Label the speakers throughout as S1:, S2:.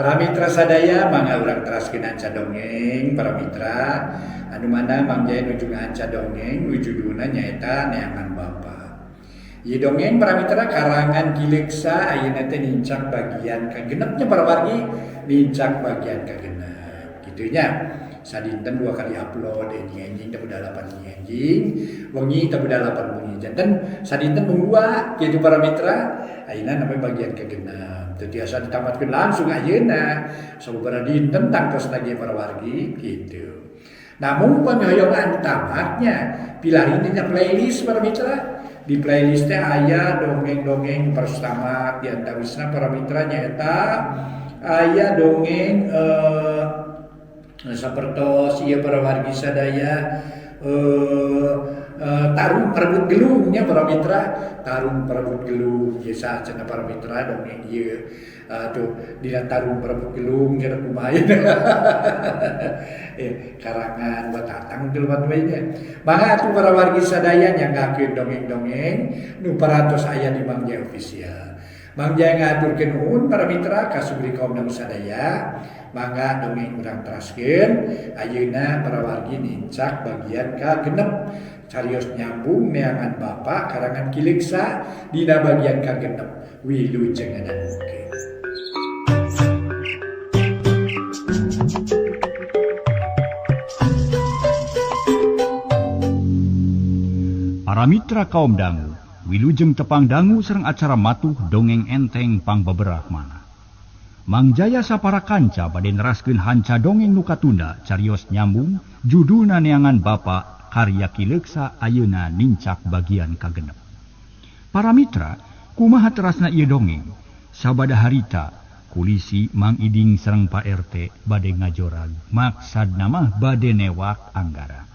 S1: Para mitra sadaya mangga urang teraskeun hanca dongeng para mitra anu mana Mang Jaya nuju ngahanca dongeng nu judulna nyaeta Neangan Bapa. Ieu dongeng para mitra karangan Ki Leuksa ayeuna teh nincak bagian kagenepnya para wargi nincak bagian kagenep kitu nya. Sadinten 2 kali upload enjing-enjing teh udah 8 enjing wengi teh udah 8 wengi janten sadinten mung 2 kitu para mitra ayeuna namanya bagian kagenep teu tiasa ditamatkeun langsung ayeuna sababaraha dinten tangtos lagi para wargi kitu. Namun upami hoyong anu tamatnya pilari dina playlist para mitra di playlist teh aya dongeng-dongeng paros tamat di antawisna para mitra nyaeta aya dongeng sapertos ieu para wargi sadaya tarung perebut gelungnya para mitra tarung perebut gelung biasa cenah para mitra dongeng ieu tuh dina tarung perebut gelung cenah kumaha karangan batatang teu lepat we nya mangga atuh para wargi sadaya nyanggakeun dongeng-dongeng nu parantos aya di Mang Jaya Official. Mang Jaya ngaturkeun nuhun para mitra kasubri kaum sadaya mangga dongeng urang teraskeun ayeuna para wargi nincak bagian kagenep carios nyambung neangan Bapa karangan Ki Leuksa dina bagian kagenep wilujeng ngadangukeun.
S2: Para mitra kaum dangu wilujeng tepang dangu sareng acara matuh dongeng enteng pangbeberah manah. Mang Jaya sapara kanca bade neraskeun hanca dongeng nu katunda carios nyambung judulna Neangan Bapa karya Ki Leuksa ayeuna nincak bagian kagenep. Para mitra, kumaha terasna ieu dongeng? Sabada harita kulisi Mang Iding sareng Pak RT bade ngajorag maksadna mah bade newak Anggara.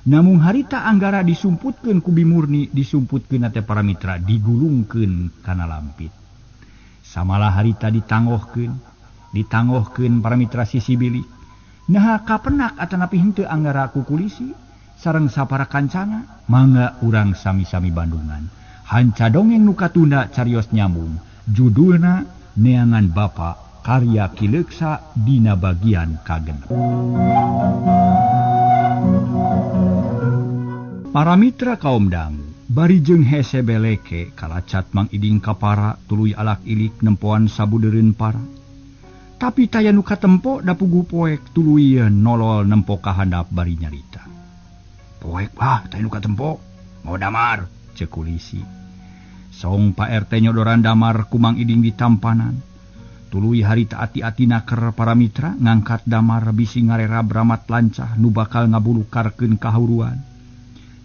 S2: Namung harita Anggara disumputkeun ku Bimurni disumputkeun teh para mitra digulungkeun kana lampit. Samalah harita ditanggohkeun para mitra sisi bilik. Naha kapenak atanapi henteu Anggara ku kulisi sareng sapara kancana mangga urang sami-sami bandungan. Hanca dongeng nu katunda carios nyambung judulna Neangan Bapa karya Ki Leuksa dina bagian kagenep. Para mitra kaum dangu bari jeung hese beleke kalacat Mang Iding kapara tuluy alak ilik nempoan sabudeureun para. Tapi taya nu katempo da puguh poek tuluy nolol nempo ka handap bari nyarita. Poek bah taya nu katempo mau damar ceuk kulisi. Song Pak RT nyodoran damar ku Mang Iding ditampanan. Tuluy harita ati-ati naker para mitra ngangkat damar bisi ngarerab ramat lancah nu bakal ngabulukarkeun kahuruan.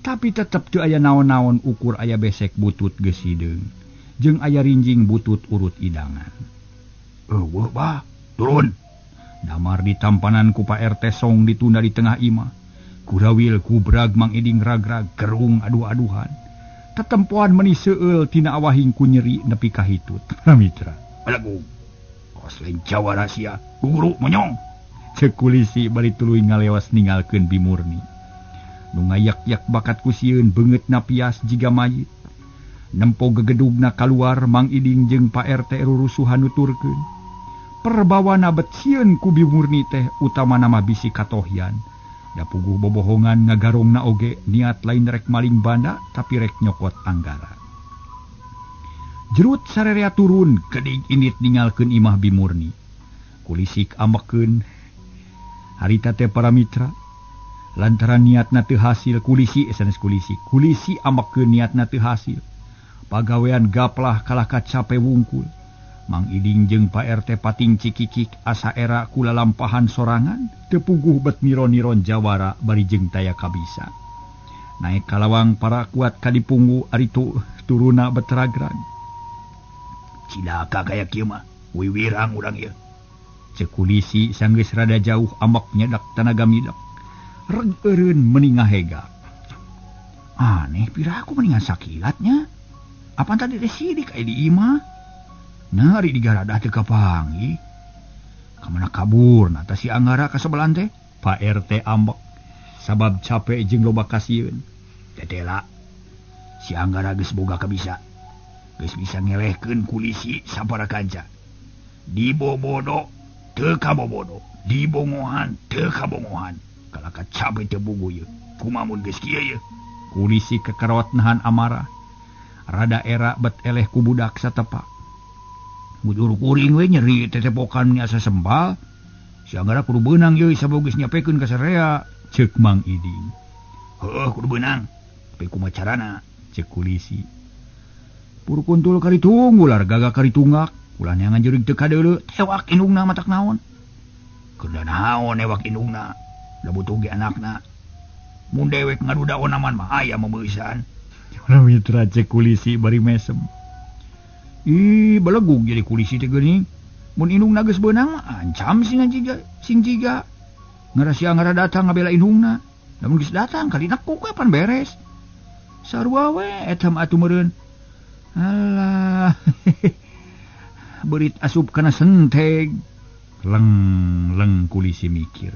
S2: Tapi tetep teu aya naon-naon ukur aya besek butut geus hideung jeung aya rinjing butut urut idangan. Eueuh bah, turun. Damar ditampanan ku Pak RT song ditunda di tengah imah. Kurawil kubrag Mang Iding ragrag gerung aduh-aduhan. Tetempoan meni seueul tina awahing ku nyeri nepi ka hitut. Mitra, balagung. Kos lain jawara sia, guru monyong. Ceuk kulisi bari tuluy ngalewas ninggalkeun Bimurni. Nu ngayak-yak bakat ku sieun beungeutna pias jiga mayit. Nempo gegedugna kaluar Mang Iding jeung Pak RT rurusuhan nuturkeun. Perbawana bet sieun ku Bimurni teh utamana mah bisi katohyan. Da puguh bobohongan ngagarongna oge niat lain rek maling banda tapi rek nyokot Anggara. Jerut sarerea turun gedig indit ninggalkeun imah Bimurni. Kulisik ambekeun harita teh para mitra. Lantaran niatna teu hasil kulisi sanes kulisi kulisi ambekeun niatna teu hasil. Pagawean gaplah kalah kacape wungkul. Mang Iding jeung Pak RT pating cikikik asa era ku lalampahan sorangan teu puguh bet niron-niron jawara bari jeung taya kabisa. Naek kalawang para kuat ka dipunggu ari turuna bet ragrag. Cilaka kaya kieu mah wiwirang urang ieu. Ceuk kulisi sanggeus rada jauh ambek nyedak tanaga midek. Reg eureun meni ngahega. Aneh piraku mendingan sakilatnya. Apan tadi teh sidik aya di imah. Nah ari digaradah teu kapanggih. Ka mana kaburna tah si Anggara ka sebelah teh? Pak RT ambek sabab capek jeung loba kasieun. Tetela si Anggara geus boga kabisa. Geus bisa ngelehkeun kulisi sapara kanca. Dibobodo Teu kabobodo, dibongohan teu kabongohan. Kalaka cabe teu bugu ieu. Kumaha mun geus kieu ieu? Kulisi kekerot nahan amarah. Rada era bet eleh ku budak satepak. Mujur kuring we nyeri tetepokan ni asa sembal. Si Anggara kudu beunang ieu sabogeus nyapekeun ka sarea, ceuk Mang Iding. Heuh kudu beunang. Tapi kumaha carana? Ceuk kulisi. Purkuntul karitung ular gagak karitunggak, ulah neangan jurig teu kadeuleu, tewak indungna matak naon. Keur naon ewak indungna, da butuh ge anakna. Mun dewek ngaduda onaman mah aya membeusan. Mitra cek kulisi bari mesem. Ih, belegug jadi kulisi teh geuning. Mun indungna geus beunang mah ancam sing jiga, sing jiga. Ngarasia ngara datang ngabela indungna. Lamun geus datang kali nekuk we pan beres. Sarua we eta mah atuh meureun. Alah. Beurit asup kana senteg. Leng leng kulisi mikir.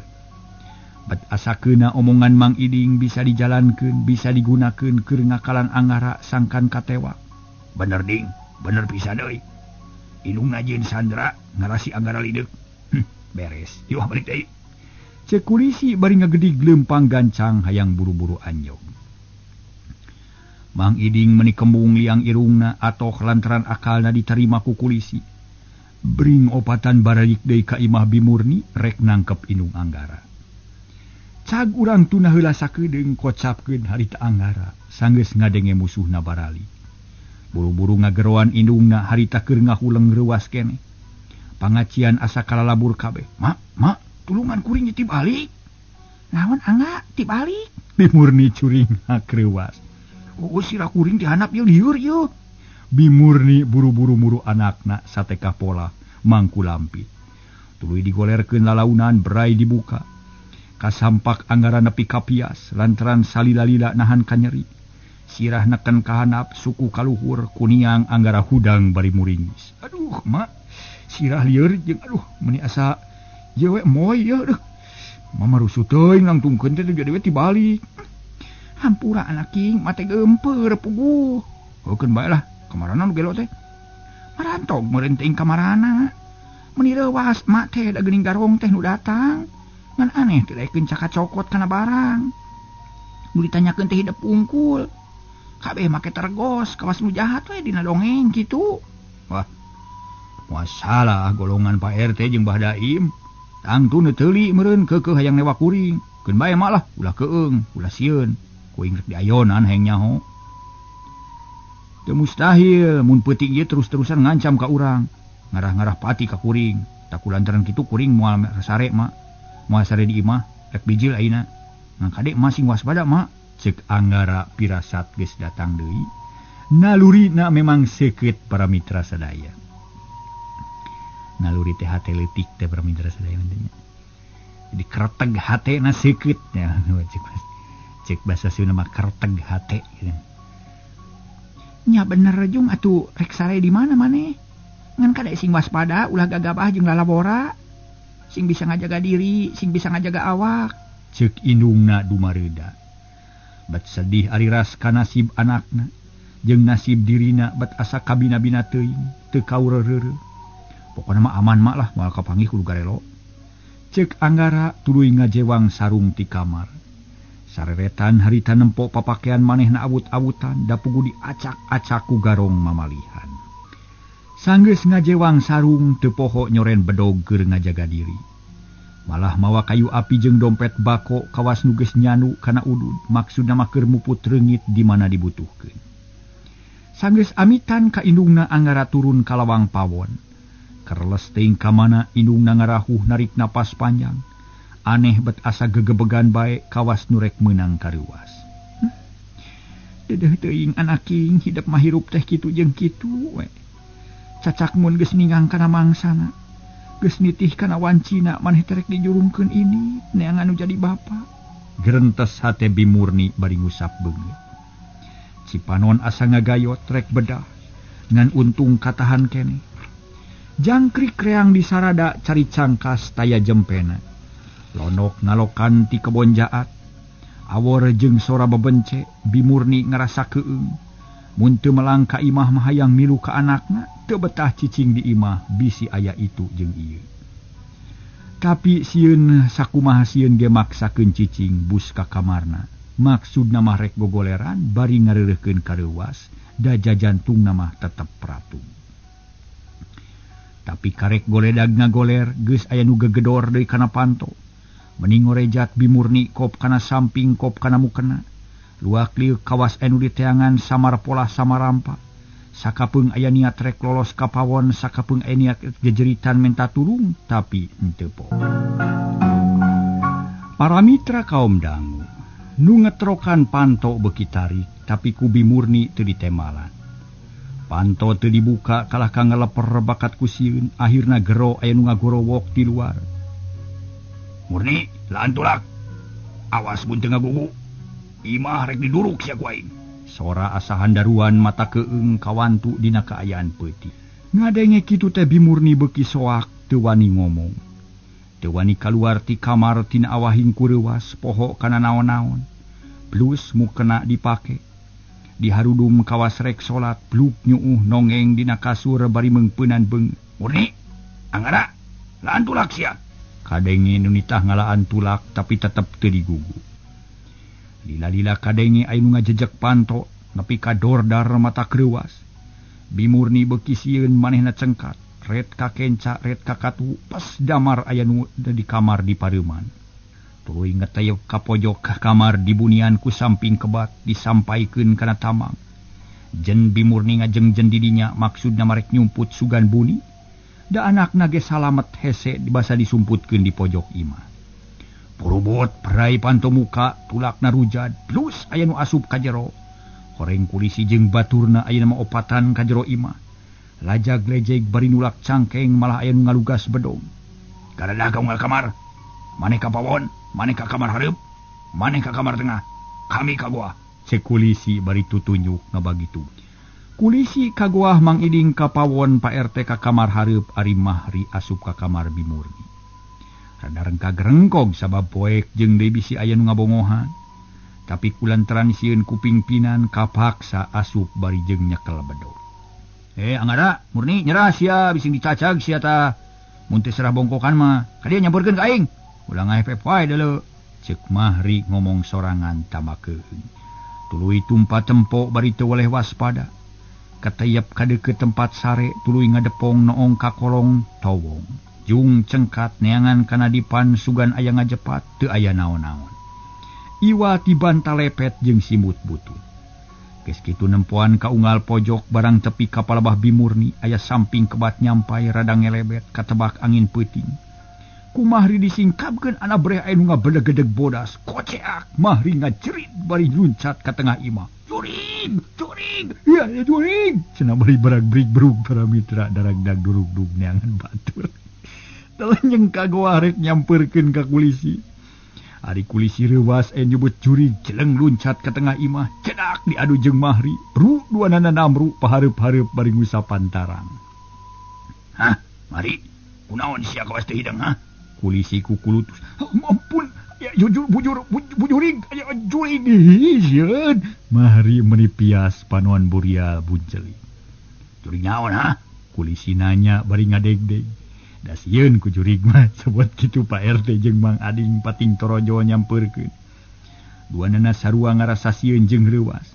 S2: Bet asa keuna omongan Mang Iding bisa dijalankeun, bisa digunakeun keur ngakalan Anggara sangkan katewa. Bener ding, bener pisan euy. Indungna jeung Sandra ngarasi Anggara lideuk. Beres. Yuk balik deui. Ceuk kulisi bari ngagedig leumpang gancang hayang buru-buru anjog. Mang Iding meuni kembung liang irungna atoh lantaran akalna diterima ku kulisi. Bring opatan baralik deui ka imah Bimurni rek nangkep indung Anggara. Cag urang tuna heula sakedeung kocapkeun harita Anggara sanggeus ngadenge musuhna barali. Buru-buru ngageroan indungna harita keur ngahuleng reuas keneh. Pangacian asa kalalabur kabeh. Mak, mak, tulungan kuring ti balik. Naon Angga ti balik? Bimurni curing hakreuas. Oh, sirah kuring dihanap ieu lieur ieu. Bimurni buru-buru muru anakna sateka pola mangku lampit. Tuluy digolerkeun lalaunan berai dibuka. Kasampak Anggara nepi kapias lantaran salila-lila nahan kanyeri. Sirah neken kahanap suku kaluhur kuniang Anggara hudang bari muringis. Aduh, mak, sirah lieur jeung aduh meuni asa ieu we moy ieu aduh. Mama rusuh teuing langtungkeun teh jadi we tibalik. Hampura anak king mate geumpeur puguh. Heukeun bae lah, kamarana nu gelo teh. Marantog meureun teuing kamarana. Meuni reuas mak teh da geuning garong teh nu datang. Ngan aneh teh daekeun cakacokot kana barang. Nu ditanyakeun teh hidep ungkul. Kabeh make tergos kawas nu jahat we dina dongeng kitu. Wah. Masalah golongan Pak RT jeung Bah Daim. Tangtu nu teuli meureun keukeuh hayang newak kuring. Keun bae mak lah, ulah keung, ulah sieun. Kuing rek diayonan hayang nyaho. Teu mustahil mun peuting ieu terus-terusan ngancam ka urang. Ngarah-ngarah pati ka kuring. Tak kulantaran kitu kuring moal sare mak. Moal sare di imah rek bijil ayeuna. Ngan kade masing waspada mak. Ceuk Anggara pirasat geus datang deui. Nalurina memang seukeut para mitra sadaya. Naluri teh hate leutik teh para mitra sadaya nya. Jadi kreteg hatena seukeut nya. Cek bahasa Sunda mah kreteg hate gitu. Nya bener jung atuh rek sare di mana maneh? Ngan kade sing waspada ulah gagabah jeung lalabora. Sing bisa ngajaga diri, sing bisa ngajaga awak. Ceuk indungna dumareuda. Bet sedih ari ras ka nasib anakna jeung nasib dirina bet asa kabina-bina teuing teu kaureureureun. Pokona mah aman mak lah moal kapanggih kudu garelo. Ceuk Anggara tuluy ngajewang sarung ti kamar. Sareretan harita nempo papakean manehna awut-awutan da pugu diacak-acak ku garong mamalihan. Sanggeus ngajewang sarung teu poho nyoren bedog keur ngajaga diri. Malah mawa kayu api jeung dompet bako kawas nu geus nyanu kana udud maksudna mah keur muput reungit di mana dibutuhkeun. Sanggeus amitan ka indungna Anggara turun ka lawang pawon. Kerles teuing ka mana indungna ngarahuh narik napas panjang. Aneh bet asa gegebegan bae kawas nu rek meunang kareuwas. Dedeuh teuing anaking hidep mah hirup teh kitu jeung kitu we. Cacak mun geus ningang kana mangsana. Geus nitih kana wancina maneh teh rek dijurungkeun ini neangan nu jadi bapa. Gerentes hate Bimurni bari ngusap beungeut. Cipanon asa ngagayot rek bedah ngan untung katahan keneh. Jangkrik reang disarada cari cangkas taya jempena. Lonok ngalokan ti kebon jaat. Awor jeung sora bebence Bimurni ngarasa keung. Mun teu melang ka imah mah hayang milu ka anakna, teu betah cicing di imah bisi aya itu jeung ieu. Tapi sieun sakumaha sieun ge maksakeun cicing bus ka kamarna. Maksudna mah rek gogoleran bari ngareureuhkeun kareuwas da jajantungna mah tetep pratung. Tapi karek goledag ngagoler geus aya nu gegedor deui kana panto. Meni ngorejat Bimurni kop kana samping kop kana mukena. Luak liuk kawas anu diteangan samar pola samarampa. Sakapeung aya niat rek lolos ka pawon, sakapeung aya niat jejeritan menta tulung, tapi henteu po. Para mitra kaum dangu nu ngetrokan panto beuki tarik, tapi ku Bimurni teu ditemalan. Panto teu dibuka kalah ka ngeleper bakat ku sieun, akhirna gero aya nu ngagorowok di luar. Murni, laan tulak. Awas mun teu ngagugu. Imah rek diduruk sia ku aing. Sora asa handaruan mata keung kawantu dina kaayaan peuting. Ngadenge kitu teh Bimurni beuki soak teu wani ngomong. Teu wani kaluar ti kamar tina awahing kureuwas poho kana naon-naon. Blus mukena dipake. Diharudum kawas rek salat bluk nyuuh nongeng dina kasur bari meungpeunan beungeut. Murni, angara, laan tulak sia. Kadenge nu nitah ngalaan tulak tapi tetep teu digugu. Lila-lila kadenge aya nu ngajejek panto nepi ka dordar mata kreuwas. Bimurni beuki sieun manehna cengkat, ret ka kenca ret ka katu pas damar aya nu di kamar di pareuman. Tuluy ngeteyep ka pojok kamar dibunian ku samping kebat disampaikeun kana tamang. Jen Bimurni ngajengjen di dinya maksudna marek nyumput sugan buni. Da anakna ge salamet hese dibasa disumputkeun di pojok imah. Purubut perai panto muka tulakna rujad plus aya nu asup ka jero. Horeng kulisi jeung baturna aya mah opatan ka jero imah. Lajag lejeg bari nulak cangkeng malah aya nu ngalugas bedong. Garadah ka unggal kamar. Maneh ka pawon, maneh ka kamar hareup, maneh ka kamar tengah. Kami ka goa. Cek kulisi bari tutunjuk ngabagi tugas. Kulisi ka goah Mang Iding ka pawon, Pak RT ka kamar hareup, ari Mahri asup ka kamar Bimurni. Rada rengkag-rengkog sabab poek jeung deui bisi aya nu ngabongohan. Tapi kulantaran sieun kupingpinan kapaksa asup bari jeung nyekel bedog. Angara, Murni nyerah sia bising dicacag sia tah. Mun teu serah bongkokan mah, ka dieu nyamperkeun ka aing. Ulah ngahepep wae deuleu. Ceuk Mahri ngomong sorangan tamakeun. Tuluy tumpa tempo bari teu weleh waspada. Katayap ka deukeut tempat sare tuluy ngadepong noong ka kolong towong. Jung cengkat neangan kana dipan sugan aya ngajepat teu aya naon-naon. Iwa tiban talepet jeung simut butut. Geus kitu nempoan ka unggal pojok barang tepi ka palebah Bimurni aya samping kebat nyampai rada ngelebet katebak angin peuting. Ku Mahri disingkapkeun ana breh aya nu ngabelegedeg bodas koceak. Mahri ngajerit bari luncat ka tengah imah. Jurig, jurig, ya jurig. Cenah bari barag-brig brug para mitra daragdag durug-dug neangan batur. Telenyeng ka goa rek nyamperkeun ka kulisi. Ari kulisi reuwas aya nyebut jurig jeleng luncat ka tengah imah, cedak diadu jeung Mahri. Ru duanana namru pahareup-hareup bari ngusapan tarang. Hah, Mari, kunaon sia kawas teu hidang ha? Kulisi kukulutus. Ampun, ya jujur bujur bujurig, ya jurig sieun. Mahri meuni pias panuan burial bunceuli. Jurig naon ha? Kulisi nanya bari ngadegdeg. Da sieun ku jurig mah sebut kitu Pak RT jeung Mang Ading pating torojo nyamperkeun. Duanana sarua ngarasa sieun jeung reuwas.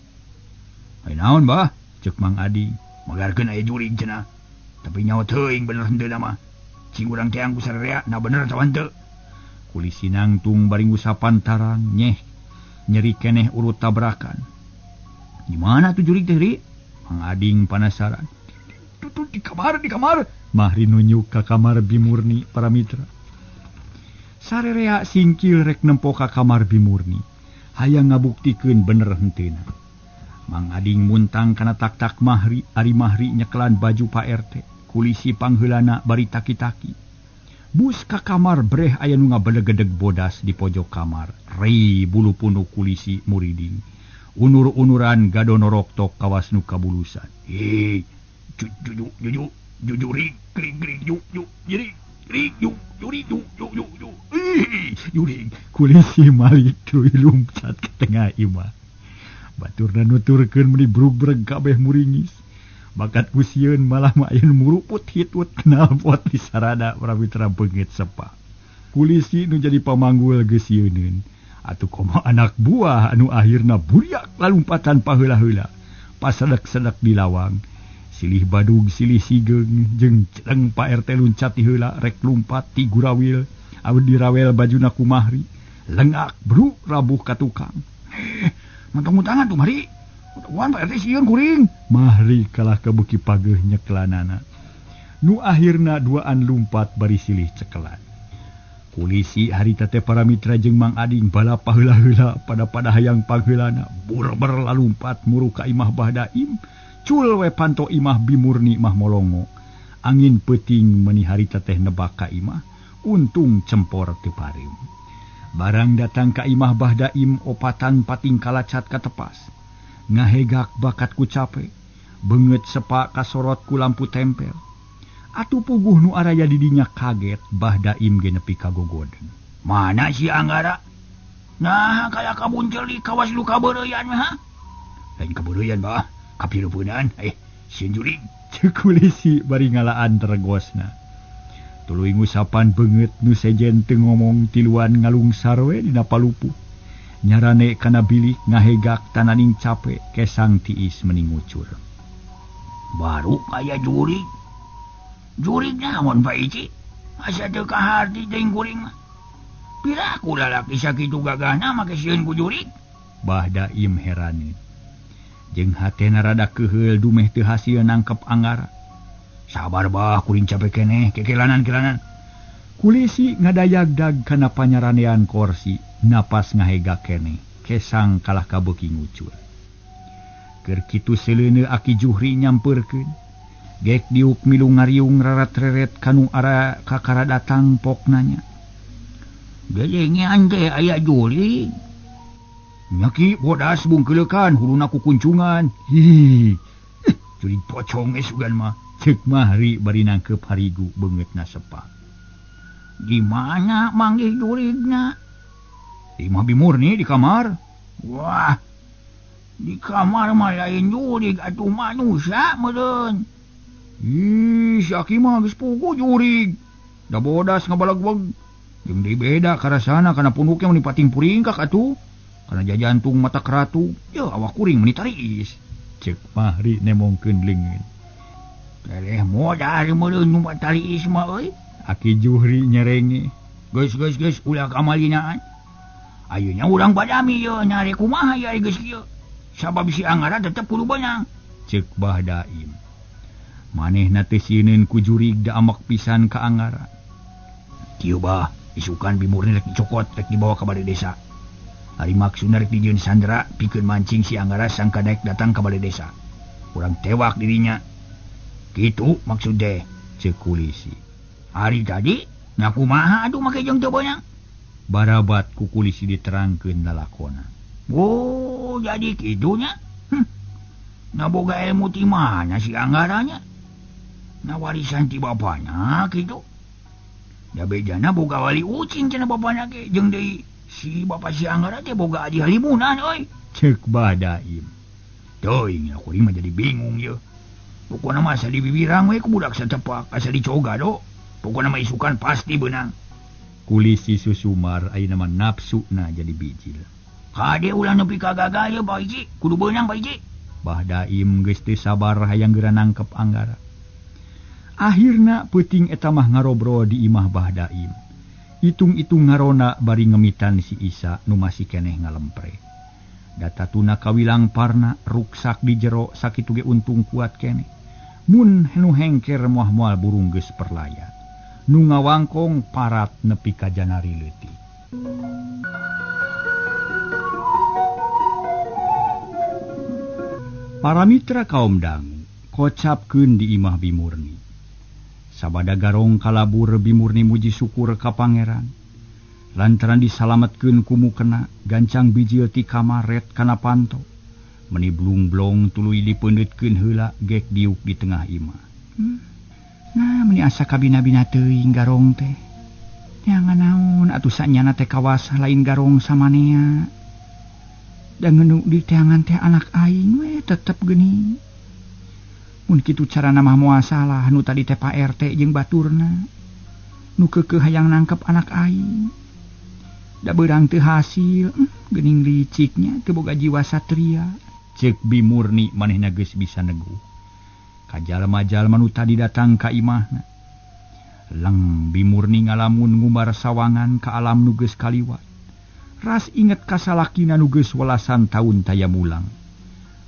S2: Ai naon bah? Ceuk Mang Ading. Magarkeun aya jurig cenah. Tapi nyaho teuing bener henteu mah. Cing urang teang ku sararea na bener atawa henteu. Kulisi nangtung bari ngusapan tarang nyeh nyeri keneh urut tabrakan. Di mana tuh jurig teh ri? Mang Ading panasaran. Tuh di kamar, di kamar. Mahri nunjuk ka kamar Bimurni para mitra. Sarerea singkil rek nempo ka kamar Bimurni. Hayang ngabuktikeun bener henteuna. Mang Ading muntang kana tak-tak Mahri, ari Mahri nyekelan baju Pak RT. Kulisi pangheulana bari taki-taki. Bus ka kamar breh aya nu ngabelegedeg bodas di pojok kamar. Rei bulu punuk kulisi muriding. Unur-unuran gadonorok tok kawas nu kabulusan. Hei, juju juju jujurig kring kring juk juk jirik rik juk jurik juk juk juk juk jurig. Kulisi malik tuluy lumcat ke tengah imah. Baturna nuturkeun meuni brug-breg kabeh muringis. Bakat ku sieun malah mah aya nu muruput hitut knalpot di sarada para mitra beungit sepa. Kulisi nu jadi pamanggul geus sieuneun. Atuh komo anak buah anu akhirna buriak lalumpatan paheula-heula. Pasedek-sedek di lawang. Silih badug silih sigeung jeung celeng Pak RT luncat ti heula rek lumpat ti gurawil. Aweun dirawel bajuna ku Mahri. Lengak bru rabuh ka tukang. Mantong-muntangan tuh Mahri. Wan Pak RT sieun kuring. Mahri kalah kabeuki pageuh nyekelanana. Nu akhirna duaan lumpat bari silih cekelan. Polisi harita teh para mitra jeung Mang Ading balap paheula-heula pada hayang pangheulana burber lalumpat muru ka imah Bah Daim. Cul we panto imah Bimurni mah molongo. Angin peuting meuni harita teh nebak ka imah, untung cempor teu pareum. Barang datang ka imah Bah Daim opatan pating kalacat katepas. Ngahegak bakat ku cape, beungeut sepak kasorot ku lampu tempel. Atuh puguh nu araya di dinya kaget, Bah Daim ge nepi ka gogoden. Mana si Anggara? Nah, kaya kabuncel di kawas lu kabeureuyan mah. Lain kabeureuyan bah, kapireupeunaan. Sieun jurig. Ceuk kulisi bari ngalaan teregosna. Tuluy ngusapan beungeut nu sejen teu ngomong tiluan ngalungsar we dina palupuh. Nyarane kana bilik ngahegak tananing cape kesang tiis meni ngucur. Baru kaya jurig. Jurig naon Pak Ici? Asa teu kaharti teuing kuring mah. Piraku lalaki sakitu gagahna make sieun ku jurig? Bah Daim heraneun. Jeung hatena rada keuheul dumeh teu hasil nangkep Anggara. Sabar bah kuring cape keneh kekelanan-kelanan. Kulisi ngadayagdag kana panyaranean korsi, napas ngahegak keneh, kesang kalah kabeuki ngucur. Keur kitu seleuneu Aki Juhri nyampeurkeun. Gek diuk milu ngariung rarat-reret kanu ara kakara datang pok nanya. Gelengean teh aya jurig. Nya ki bodas bungkeulekan huluna ku kuncungan. Hi. Jurig pocong ge sugan mah. Ceuk Mahri bari nangkeup harigu beungeutna sepa. Di mana manggih jurigna? Di imah Bimurni di kamar. Wah. Di kamar mah lain jurig atuh manusia meureun. Ih, si Aki mah geus puguh jurig. Da bodas ngabalagweg. Jeung deui beda karasana kana punduknya meni pating puringkak atuh. Kana jajantung mata keratu. Yeuh awak kuring meni tariis. Ceuk Mahri nemongkeun leungeun. Keleh modal meureun nu tariis mah euy. Aki Juhri nyerenge. Geus geus geus ulah kamalinaan. Ayeuna urang badami yeuh nyare kumaha ieu geus kieu. Sabab si Anggara tetep kudu beunang. Ceuk Bah Daim. Manehna teh sieuneun ku jurig da amak pisan ka Anggara. Kieu bah, isukan Bimurni rek dicokot rek dibawa ka balai desa. Ari maksudna rek dijieun sandera pikeun mancing si Anggara sangka daek datang ka balai desa. Urang tewak dirinya. Kitu maksud teh, ceuk kulisi. Ari tadi ngakumaha atuh make jeung teu beunang? Barabat ku kulisi diterangkeun lalakona. Oh, jadi kitunya. Nah boga ilmu ti mana si Anggaranya? Nah warisan ti bapana kitu. Da bejana boga wali ucing cenah bapana ge jeung deui si bapa si Anggara teh boga adi halimunan euy. Ceuk Bah Daim. Teuing kuring mah jadi bingung yeuh. Pokona mah asa dibibirang we ku budak satepak asa dicoga do. Pokona mah isukan pasti beunang. Kulisi susumar ayeuna mah nafsuna jadi bijil. Kade ulah nepi ka gagal yeuh Pak Ici, kudu beunang Pak Ici. Bah Daim geus teu sabar hayang geura nangkep Anggara. Akhirna peuting eta mah ngarobrol di imah Bah Daim. Itung-itung ngarona bari ngemitan si Isa nu masih keneh ngalempre. Datatuna kawilang parna ruksak di jero sakitu ge untung kuat keneh. Mun nu hengker moal-moal burung geus perlaya. Nu ngawangkong parat nepi ka janari leutik. Para mitra kaum dangu kocapkeun di imah Bimurni. Sabada garong kalabur Bimurni muji syukur ka pangeran. Lantaran disalametkeun ku mukena gancang bijil ti kamar ret kana panto. Meni blung-blong tuluy dipeundeutkeun heula gek diuk di tengah imah. Nah, meni asa kabina-bina teuing garong teh. Neangan naon atuh sanyana teh kawas lain garong samanea. Da ngeunung di teangan teh anak aing we tetep geuning. Mun kitu carana mah moal salah nu tadi teh Pak RT jeung baturna. Nu keukeuh hayang nangkep anak aing. Da beurang teu hasil, geuning liciknya teu boga jiwa satria. Ceuk Bimurni manehna geus bisa neguh. Ka jalma-jalma nu tadi datang ka imahna. Leng Bimurni ngalamun ngumbar sawangan ka alam nu geus kaliwat. Ras inget ka salakina nu geus welasan taun taya mulang.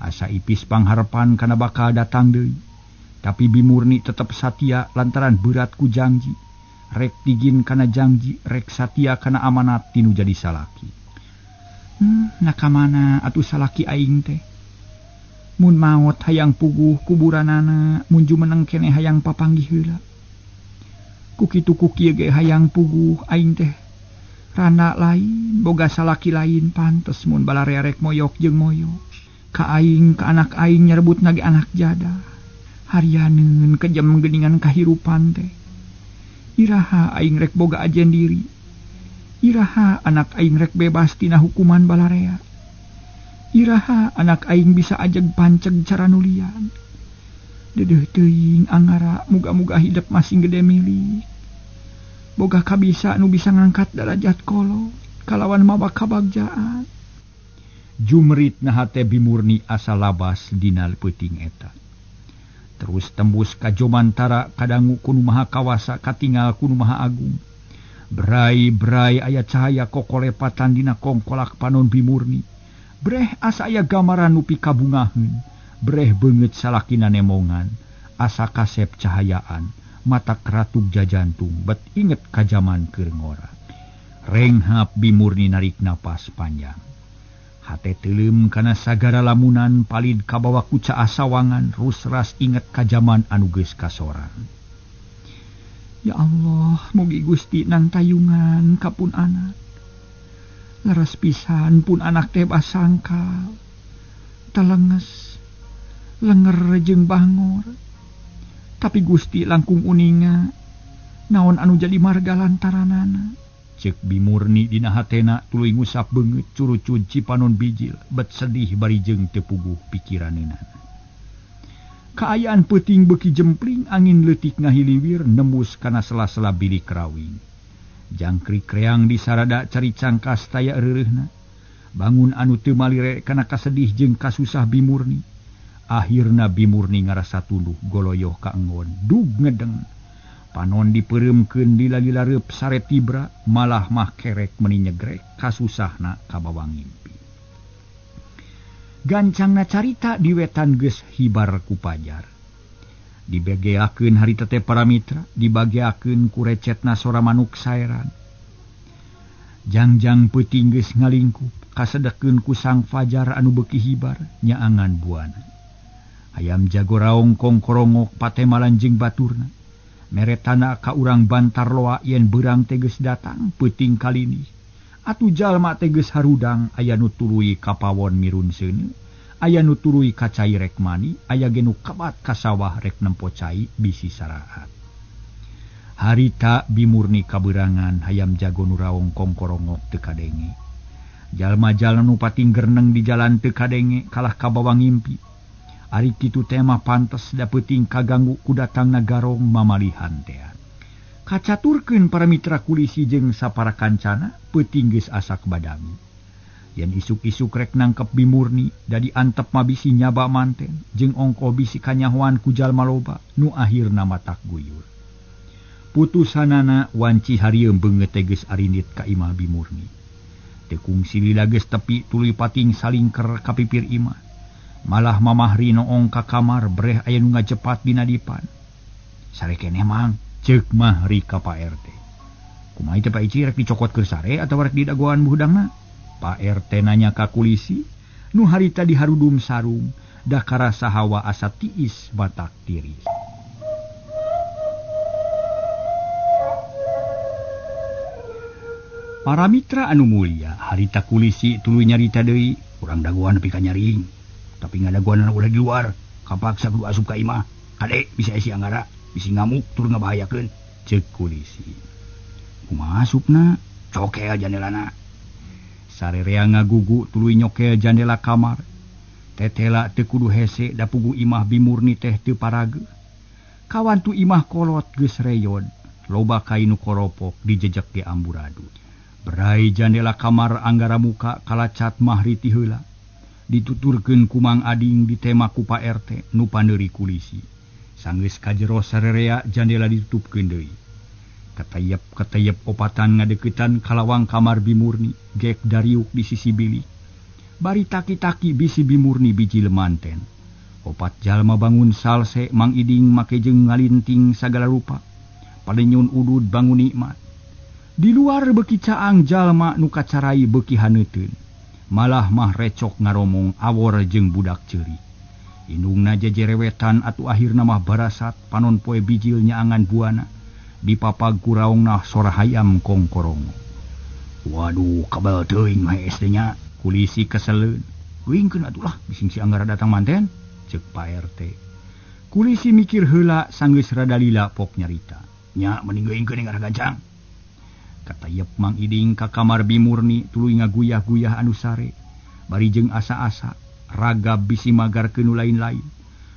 S2: Asa ipis pangharepan kana bakal datang deui. Tapi Bimurni tetep satia lantaran berat ku jangji. Rek tigin kana jangji, rek satia kana amanat tinu jadi salaki. Nah kamana atuh salaki aing teh? Mun maot hayang puguh kuburanana, mun jumeneng keneh hayang papanggih heula. Ku kitu ku kieu ge hayang puguh aing teh. Randa lain, boga salaki lain pantes mun balarea rek moyok jeung moyok. Ka aing, ka anak aing nyerebutna ge anak jadah. Harianeun kejem geuningan kahirupan teh. Iraha aing rek boga ajen diri. Iraha anak aing rek bebas tina hukuman balarea. Iraha anak aing bisa ajeg panceg cara nulian. Dedeuh teuing angara muga-muga hidep masing gede milik. Boga kabisa nu bisa ngangkat darajat kolot kalawan mawa kabagjaan. Jumrit na hate Bimurni asa labas dina peuting eta. Terus tembus ka Jomantara kadangu ku nu maha kawasa katingal ku nu maha agung. Brai-brai aya cahaya kokolepatan dina kongkolak panon Bimurni. Breh asa aya gambaran nu pikabungaheun. Breh beungeut salakina nemongan. Asa kasep cahayaan. Mata keratuk jajantung bet inget ka jaman keur ngora. Renghap Bimurni narik napas panjang. Hate teuleum kana sagara lamunan palid kabawa ku caah sawangan rusras inget ka jaman anu geus kasorang. Ya Allah, mugi Gusti nang tayungan ka pun anak. Leres pisan pun anak teh basangkal. Telenges, lenger jeung bangor. Tapi Gusti langkung uninga naon anu jadi marga lantaranana. Ceuk Bimurni dina hatena tuluy ngusap beungeut curucud cipanon bijil bet sedih bari jeung teu puguh pikiraneunana. Kaayaan peuting beuki jempling angin leutik ngahiliwir nembus kana sela-sela bilik rawing. Jangkrik reang disarada cari cangkas taya reureuhna. Bangun anu teu malire kana kasedih jeung kasusah Bimurni. Akhirna Bimurni ngarasa tunduh goloyoh ka enggon dug ngedeng. Panon dipeureumkeun lila-lila reup sare tibra malah mah kerek meuni nyegrek kasusahna kabawa ngimpi. Gancangna carita di wetan geus hibar ku pajar. Dibageakeun harita teh para mitra, dibageakeun ku recetna sora manuk saeran. Jangjang peuting geus ngalingkup, kasedekeun ku sang fajar anu beuki hibar nyaangan buana. Hayam jago raong kongkorongok patemalan jeung baturna. Meretana ka urang bantar loa yen beurang teh geus datang peuting kalini. Atuh jalma teh geus harudang aya nu tuluy ka pawon mirun seuneu, aya nu tuluy ka cai rek mani, aya ge nu kabat ka sawah rek nempo cai bisi saraat. Harita Bimurni kabeurangan hayam jago nu raong kongkorongok teu kadenge. Jalma-jalma nu pating gerneng di jalan teu kadenge kalah kabawa ngimpi. Ari kitu teh mah pantes da peuting kaganggu ku datangna garong mamalihan tea. Kacaturkeun para mitra kulisi jeung sapara kancana peuting geus asak badami. Yen isuk-isuk rek nangkep Bimurni da diantep mah bisi nyaba manten jeung ongkoh bisi kanyahoan ku jalma loba nu akhirna matak guyur. Putusanana wanci harieum beungeut teh geus arindit ka imah Bimurni. Teu kungsi lila geus tepi tuluy pating salingker ka pipir imah. Malah mamah Rinoong ka kamar breh aya nu ngajepat dina dipan. Sare keneh mang, ceuk Mahri ka Pak RT. Kumaha teh Pak Ici rek dicokot keur sare atawa rek didagoan buhudangna? Pak RT nanya ka kulisi, nu harita diharudum sarung, da karasa hawa asa tiis batak tiris. Para mitra anu mulia, harita kulisi tuluy nyarita deui, urang dagoan nepi ka nyaring. Tapi ngadaguan ulah di luar, kapaksa kudu asup ka imah. Kade bisa esi anggara, bisi ngamuk tur ngabahayakeun. Ceuk kulisi. Kumaha asupna? Cokel jandelana. Sarerea ngagugu tuluy nyokel jandela kamar. Tetela teu kudu hese da pugu imah Bimurni teh teu parage. Kawantu imah kolot geus reyod. Loba kai nu koropok dijejek ge amburadul. Berai jandela kamar Anggara muka kalacat mahri ti heula. Dituturkeun ku Mang Ading ditema ku Pak RT nu paneuri kulisi. Sanggeus kajero sarerea jandela ditutupkeun deui. Katayep-katayep opatan ngadeukeutan kalawang kamar Bimurni, gek dariuk di sisi bilik. Bari taki-taki bisi Bimurni biji lemanten. Opat jalma bangun salse Mang Iding make jeung ngalinting sagala rupa. Palenyun udud bangun nikmat. Di luar beki caang jalma nu kacarai beki haneuteun. Malah mah recok ngaromong awor jeung budak ceurik. Indungna jejerewetan atuh akhirna mah barasat panon poe bijil nyaangan buana. Dipapag kuraongna sora hayam kongkorong. Waduh, kabel teuing mah SD nya. Kulisi keseleun. Geuingkeun atuh lah bising si Anggara datang manten, ceuk Pak RT. Kulisi mikir heula sanggeus rada lila pok nyarita. Nya mending geuingkeun ngarah gancang. Katayep Mang Iding ka kamar Bimurni tuluy ngaguyah-guyah anu sare. Bari jeung asa-asa ragab bisi magarkeun nu lain-lain.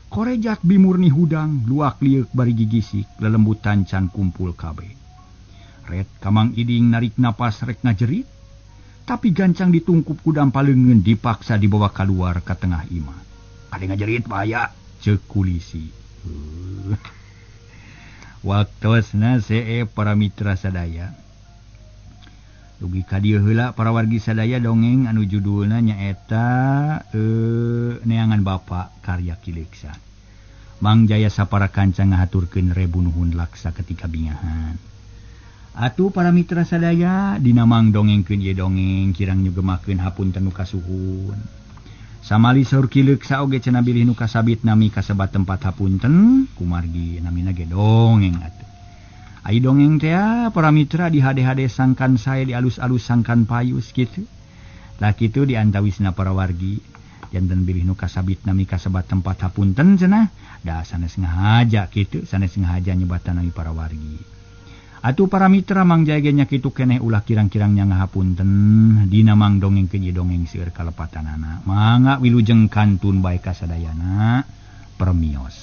S2: Korejat Bimurni hudang luak lieuk bari gigisik lelembutan can kumpul kabeh. Ret ka Mang Iding narik napas rek ngajerit, tapi gancang ditungkup ku dampaleungeun dipaksa dibawa kaluar ka tengah imah. Kade ngajerit bahaya, ceuk kulisi. Waktosna see para mitra sadaya. Dugi ka dieu heula para wargi sadaya dongeng anu judulna nyaeta Neangan Bapa karya Ki Leuksa. Mang Jaya sapara kanca ngahaturkeun rebu nuhun laksa ketika bingahan. Atuh para mitra sadaya dina mang dongengkeun ieu dongeng kirang nyugemakeun hapunten nu kasuhun. Samali saur Ki Leuksa oge cenah bilih nu kasabit nami kasebat tempat hapunten kumargi namina ge dongeng atuh. Ai dongeng teh para mitra di hade-hade sangkan sae di alus-alus sangkan payus kitu. Lah kitu diantawisna para wargi janten bilih nu kasabit nami kasebat tempat hapunten cenah da sanes ngahaja kitu sanes ngahaja nyebatan nami para wargi. Atuh para mitra Mang Jaya ge nya kitu keneh ulah kirang-kirang nya ngahapunten dina mang dongengkeun ieu dongeng seueur kalepatanana. Mangga wilujeng kantun bae kasadayana permios.